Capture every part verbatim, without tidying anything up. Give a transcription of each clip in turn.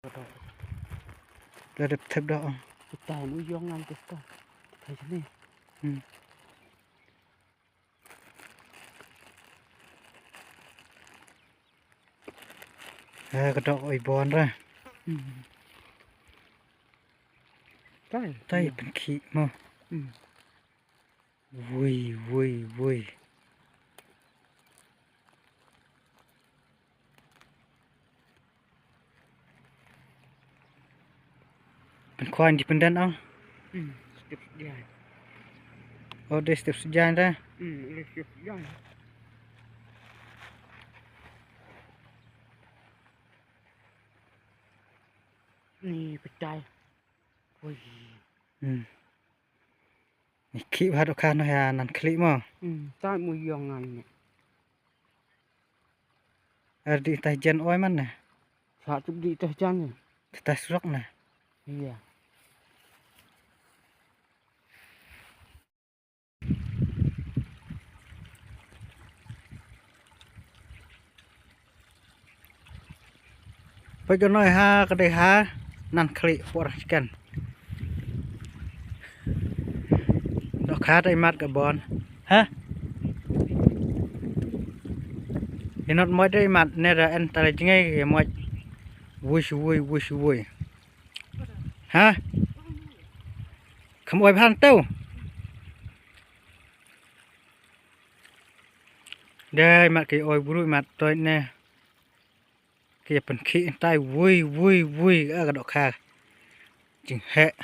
La dep thep da ong. Kita mu yong ngan kita. Kita sini. Hmm. Eh, ka dok oi bon ra. Hmm. Tai. Tai pynkhih mo. Hmm. Wui, wui, wui. Pynkhwan ji pyndan ang. Hmm, step sejai. Oh, dei step sejai da. Hmm, dei step sejai. Ni petai. Wui. Hmm. Ni khih bha dohkha noh ïa nan khlieh mo. Hmm, tai mu yong ngan ne. Ar dih tah jan oi man ne. Sa tup dih tah jan ne. Tah surok ne. Iya. Peit ka noi ha ka dei ha nan khlieh por chicken. Dohkha dei mat ka bon. Ha? Inot moi dei mat ne da en tale jngai ke moi. Wui shu wui, wui shu wui. Ha? Kham oi bhan tau. Dei mat ki oi bru mat toi ne. Ki pynkhih tai wui wui wui a ka dohkha. Jingheh.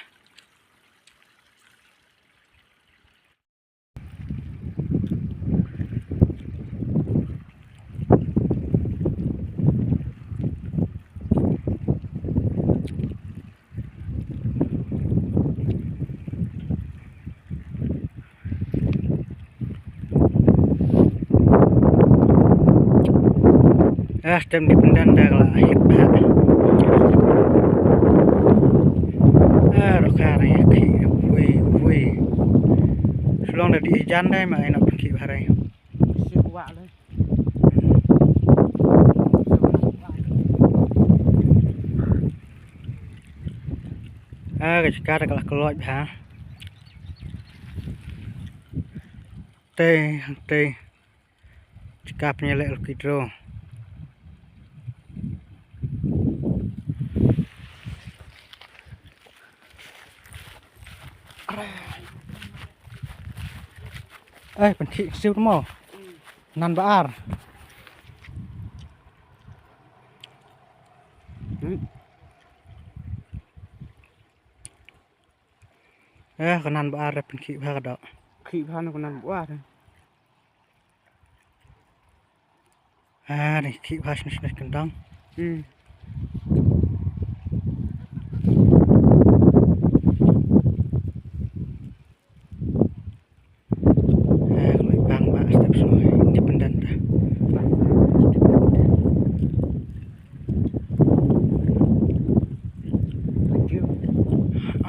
Ah, stem di pyndan da ka la hip ha. Ah, dohkha na ïa khih wei wei. Shu long da di jan dei ma ai na pynkhih bha rai. Shu wah le. Ah, ka jaka da ka la kloi bha. Tei, tei. Jaka pynïaleh lucky draw. Eh, pynkhih siew mo. Nan ba ar. Hmm. Eh, ka nan ba ar pynkhih bha ka doh. Khih bha na ka nan ba ar. Ah, ni khih bha snes snes kyndong. Hmm. Eh, kloi bang ba step soi independent da.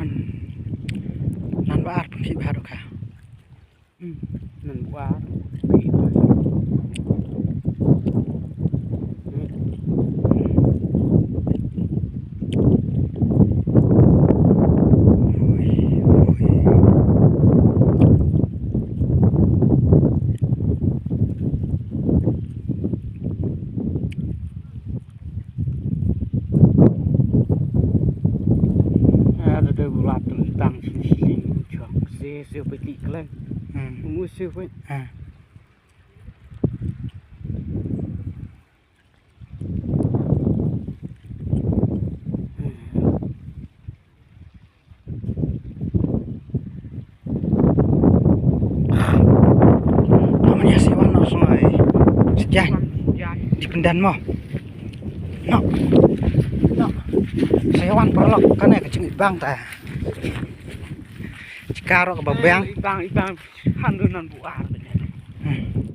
An. Nan ba ar pynkhih bha dohkha. Hmm, nan ba ar. Ah, da dei bu lap tang tang shisha shisha. Se se peti klan. Hmm. Mu se peti. Ah. Amanya siwan no sungai. Sejak. Di pendan mo. No. No. Siwan perlok kan ya kecing bang ta. Sekarang ke babang. Bang, bang. Handunan buar. Hmm.